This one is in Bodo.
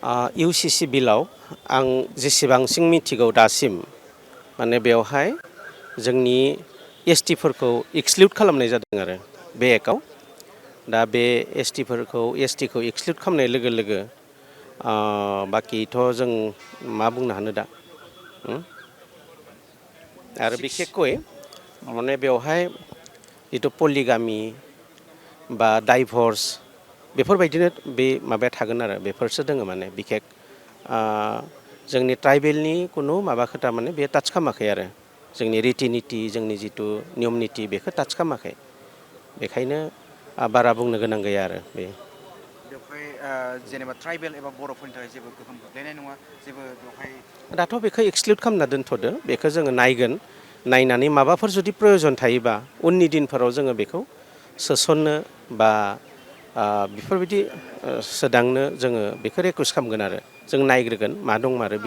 इउसिसि बिलाव आं जेसेबांसिम मिथिगौ दासिम माने बेवहाय जोंनि एसटिफोरखौ एक्सक्लुड खालामनाय जादों आरो बे एक्टआव। दा बे एसटिखौ एक्सक्लुड खालामनाय लोगो लोगो बाखिथ' जों मा बुंनो हानो दा आरो बिखेखকৈ माने बेवहाय जिथु पलिगामि बा डाइभर्स बेफोरबायदिनो बे माबाया थागोन आरो बेफोरसो दोङो माने बिखेक जोंनि ट्राइबेलनि कुनु माबा खोथा माने बे टाच खालामाखै आरो जोंनि रिति निति जोंनि जिथु नियम निति बेखौ टाच खालामाखै बेखायनो बारा बुंनो गोनां गैया आरो बे बेवहाय जेनेबा ट्राइबेल एबा बर'फोरनि थाखाय जेबो गोहोम गोग्लैनाय नङा जेबो बेवहाय दाथ' बेखौ एक्सक्लुड खालामना दोनथ'दो बेखौ जोङो नायगोन नायनानै माबाफोर जुदि प्रयजन थायोबा उननि दिनफोराव जोङो बेखौ सोसननो बा बेफोरबायदि सोदांनो जोङो बेखौ रिकुवेस्ट खालामगोन आरो जों नायग्रोगोन मा दंमारो